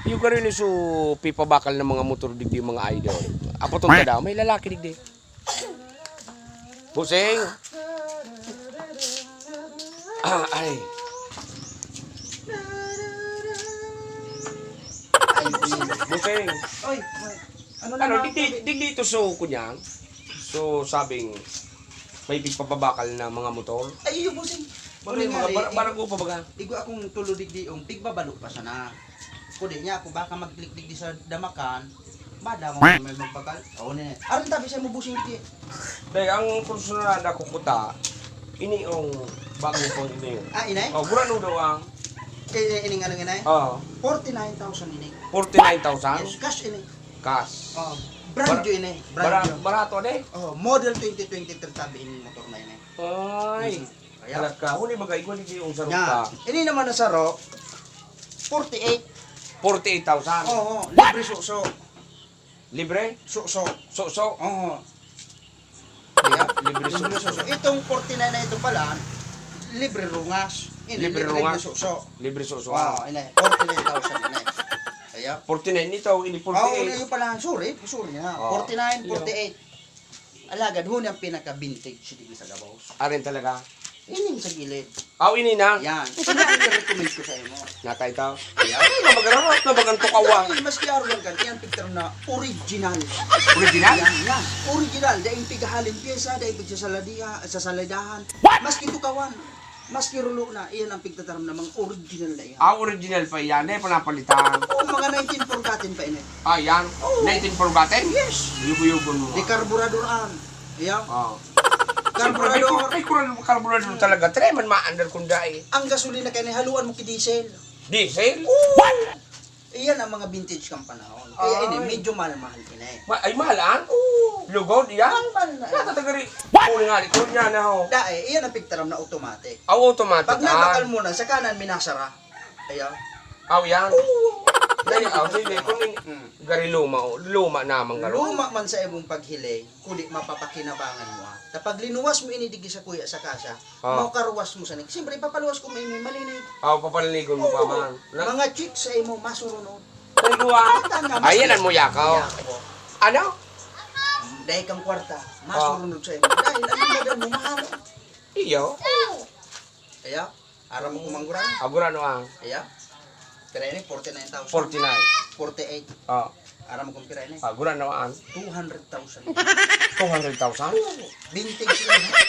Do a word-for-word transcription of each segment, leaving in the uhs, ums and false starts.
Yung karili so pipabakal ng mga motor digdi, mga idol. Apoton ka daw, may lalaki digdi. Busing! Ah, ay. Busing! Oy, oy. Ano Ano, naman? Digdi, digdi ito so, kunyang? So, sabing, may pipababakal na mga motor? Ay, iyo, Busing. Ano Mga nga, bara-, eh, barago pa baga? Igwa akong tulo digdi, yung pigbabalo pa sana. Kudi niya ako, baka magliklik di sa damakan, madama mo may magbagal. Oo, ne. Aron tabi sa mo, Busing, di. Dai, ang kursunada ko kuta, ini ang bago pang ini. Ah, inay? Oh, gurano daw ang Eh, eh, ining ano, inay? Oh, Forty-nine thousand ini. Forty-nine thousand? Yes, cash ini. Cash. Oh, brand Bar-, new ini. Brand bara-, new. Barato, de? Oh, model twenty twenty-three tabi ini motor na ini. Ay. Mm. Kaya? Alas ka, huli mag-aigwa, di yung sarong Yan. Ka. Ini naman na saro, forty-eight. Forty-eight thousand? Oo, libre suso. Libre? Suso. Suso? Oo. Kaya, libre Libre suso. suso. Itong forty-nine na ito pala, libre rungas. Ini, Libre libre rungas. na suso. Libre suso, Oo, ah. Ini, forty-nine thousand ini. Kaya? Forty-nine ito, ini Oo, forty-eight. Ini yung pala, sorry, sorry na. Oo. Forty-nine, Iyo. forty-eight. Alagad, huni ang pinaka-vintage digdi sa Gabos. Arin talaga? Ining sa gilid. Aw, ini na? Yan. Ito na ang recommend ko sa imo. Nata ito? Yan. Ay, namagararap na bagang tukawan. Yan, maski arog ang ganti, yan, picture na original. Original? Yan, yan. Original. Daing pigahalin pyesa, daing pigsasaladiha-, sa salidahan. What? Maski tukawan. Maski rulo na, iyan ang pigtataram na mga original na iyan. Ah, original pa iyan, eh, panapalitan. Oo, mga nineteen forgotten pa ini. Ah, yan? Oo. Nineteen forgotten? Yes. Yugo-yugo mo. Di karburador an. Iyan. Ah. Karburador. Siyempre, may kur-, may kur-, karburador Hmm. talaga. Try man maandar kung dai. Ang gasolina kaya ni haluan mo ki diesel. Diesel? Oo. What? Iyan ang mga vintage kang panahon. Kaya ini, Ay. medyo mahal-mahal ini. Ma-, ay, mahal, ah? Oo. Lugod, iyan? Mahal-mahal na. Nata tagari. What? Uli nga, ito niya na, ho. Dai, iyan ang pigtaram na automatic. Aw, automatic, Pag ah. nabakal mo na, sa kanan, minasara. Ayan. Aw, yan? Oo. Dali, aw, sige, kung in-, Hmm. gari luma, oh. Luma naman, garo. Luma man sa imong paghiling, kundi mapapakinabangan mo, ah. Kapag linuwas mo ini digdi sa kuya sa kasa, Ah. Makaruwas mo sa nik-, siyempre, ipapaluwas ko may, may malinig. Ah, papalinigon mo pa Oo. man. Na- Mga chicks sa imo, masurunod. Ay, duwa. Kwarta na, mas Ayan ang muya ka, oh. Muya ako. Ano? Dahil kang kwarta, Ah. masurunod sa imo. Dahil ang mga mo, mahal. Iyo. Kaya, aram mo kumangguran? Aguran, oh, ah. Kaya, Pira ini? Forty-nine thousand. Forty-nine. Forty-eight. Oh. Aram mo kung pira ini? Ah, gurang nawaan. Two hundred thousand. Two hundred thousand? Oo. Vintage ini, ha?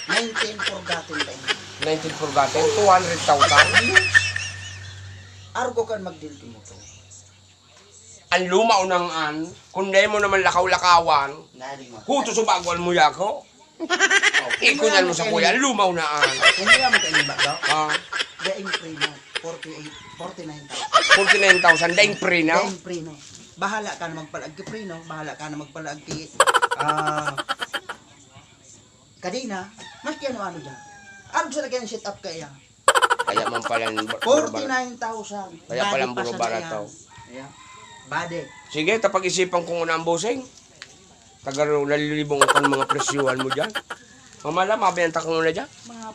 Nineteen forgotten pa ini. Nineteen forgotten? Two hundred thousand? Yes. Argo kan magdildi mo to. Ang luma o nang an, kung dai mo naman lakaw-lakawan, Nari mo. Huto sa bago ang muya ko. Oh, Ikunyan mo sa kuya, lumaw na, ah. Kung hindi mo kayo ba, Ah, daing preno, forty-eight, forty-nine thousand. Forty-nine thousand, daing preno? Daing preno. Bahala ka na magpalaag ki preno, bahala ka na magpalaag ki, ah, kadena, mas kaya ano-ano dyan. Arog sa lagyan set up kaya. Kaya man pala ang bur-, Forty-nine thousand. Kaya pala ang Body pass na burubara yan. To. Ayan. Body. Sige, tapag-isipan ko muna ang bossing. Taga ro-, nalilibong ako ng mga presyuhan mo dyan. Mamala, mabenta ko muna dyan. Mga